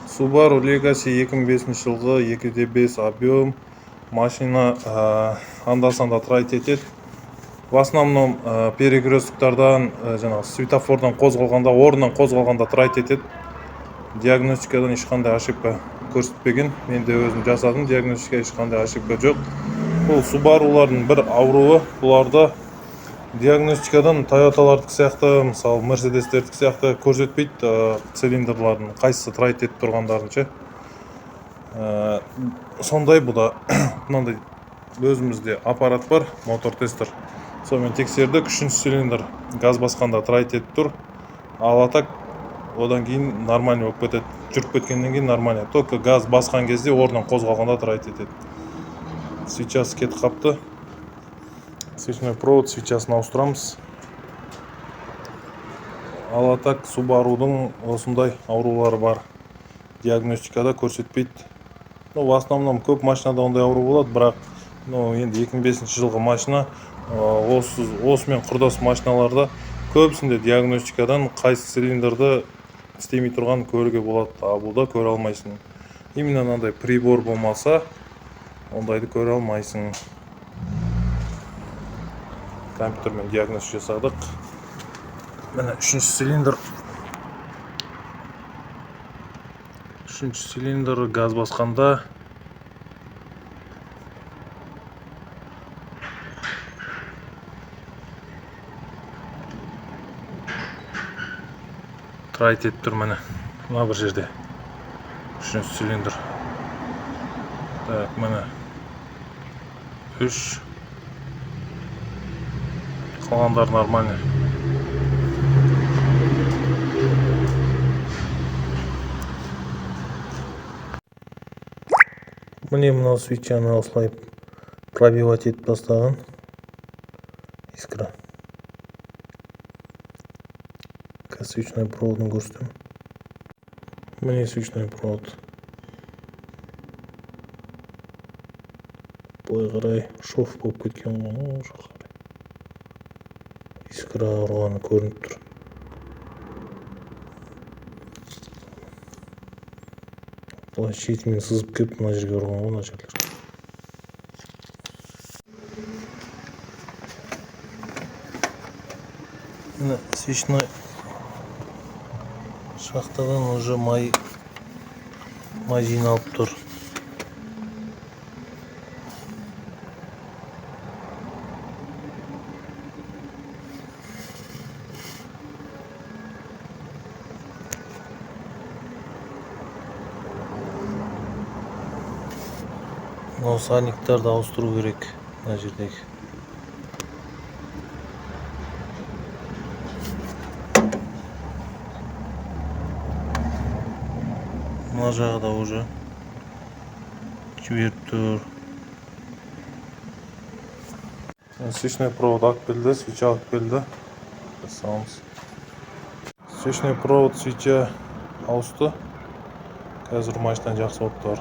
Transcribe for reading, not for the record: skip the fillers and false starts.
Subaru Legacy 2005 жылғы 2.5 объем машина анда-санда троит етеді. В основном перекрёстоктардан, жаңағы светофордан қозғалғанда, орнынан қозғалғанда троит етеді. Диагностикадан ешқандай ошибка көрсетпеген. Мен де өзім жасадым диагностика, ешқандай ошибка жоқ. Бұл Subaru'лардың бір ауруы, бұларда диагностикадан Тойоталардікі сияқты, мысалы, Мерседестердікі сияқты көрсетпейді цилиндрлардың қайсысы троит етіп тұрғандарын ше. Сондай бұда мынандай өзімізде аппарат бар, мотор тестер. Сонымен тексердік, үшінші цилиндр газ басқанда троит етіп тұр. Ал а так одан кейін нормальный болып кетеді. Жүріп кеткеннен кейін нормально. Только газ басқан кезде, орнынан қозғалғанда троит етеді. Свечасы кетіп қапты. Свечной провод, свечасын ауыстырамыз. Ал а так Subaru'дың осындай аурулары бар. Диагностикада көрсетпейді. Ну, в основном көп машинада ондай ауру болады, бірақ ну, енді 2005 жылғы машина, осы осымен құрдас машиналарда көбісінде диагностикадан қайсы цилиндрді істемей тұрғанын көруге болады, а бұлда көре алмайсың. Именно мынандай прибор болмаса, ондайды көре алмайсың. Компьютермен диагноз жасадық. Міне, үшінші цилиндр. Үшінші цилиндр газ басқанда троит етіп тұр, міне, мына бір жерде үшінші цилиндр. Так, міне, үш, қалғандары нормальный. Міне, мынау свечаны осылай пробивать етіп тастаған искра. Қазір свечной проводын көрсетемін. Міне, свечной провод былай қарай шов болып кеткен ғой, оң жаққа қарай искра ұрғаны көрініп тұр. Былай шетімен сызып келіп, мына жерге ұрған ғой, мына жерлер. Міне, свечной шахтадан уже май жиналып тұр. Мынау сальниктарды ауыстыру керек мына жердегі. Мына жағы да уже жіберіп тұр. Свечной провод алып келді, свеча алып келді. Саламыз. Свечной провод, свеча ауысты. Қазір машина жақсы болып тұр.